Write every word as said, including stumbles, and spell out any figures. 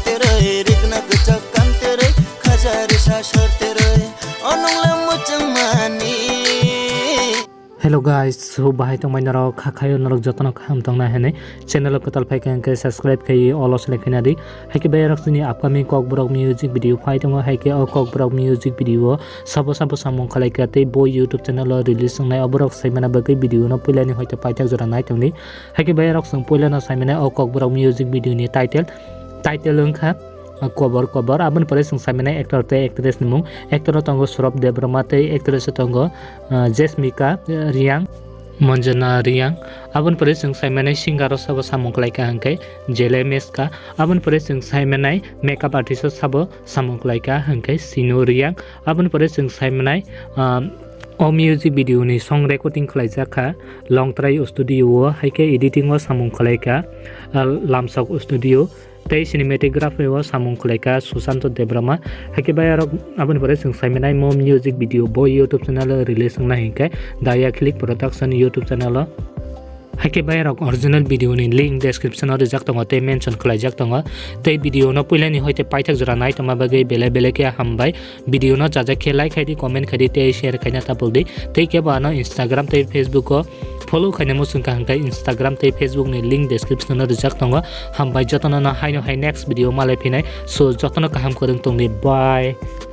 Teroi rikna kwchak kan teroi, khaja risa sor teroi, onongla muchung mani. Hello guys, so bahai tongmai norok, kha khayo norok jotono kaham tongna hinwi channel o kwtal phaikha hwnkhe subscribe khai all o select khaina di. Haikhe bayarok chini upcoming Kokborok music video phai tongo, haikhe o Kokborok music video o sabo sabo samung khlaikha tei bo YouTube channel o release wngnai oborok saimana bagwi video no puilani hoite paithak jora nai tongdi. Haikhe bayarok chwng puilano saimanai o Kokborok music video ni title, title wngkha, ah, Kobor Kobor. Aboni pore chwng saimanai actor tei actress ni mung. Actor o tongo Surab Debbarma tei actress o tongo, ah, Jesmika, ah, Riang, Monjana Riang. Aboni pore chwng saimanai singer o sabo samung khlaikha hwnkhe Jele Meska. Aboni pore chwng saimanai makeup artist o sabo samung khlaikha hwnkhe Sinu Riang. Aboni pore chwng saimanai, ah, o music video ni song recording khlaijak kha Longtrai Studio o, haikhe editing o samung khlaikha, ah, Lamsok Studio, tei cinematography o samung khlaikha Susanto Debbarma. Haikhe bayarok aboni pore chwng saimanai mo music video bo YouTube channel o release wngna hinkhe Daya Click Production YouTube channel o. Haikhe bayarok original video ni link description o rijak tongo tei mention khlaijak tongo. Tei video no puilani hoite paithak jora nai tongma bagwi belai belai khe hambai. Video no chajak khe like khai di, comment khai di tei share khaina tapuk di. Tei kebo ano Instagram tei Facebook o follow khaina muchung kha hwnkhe Instagram tei Facebook ni link description o rijak tongo. Hambai jotono no haino hai next video malai phinai. So jotono kaham kwrwng tongdi. Bye.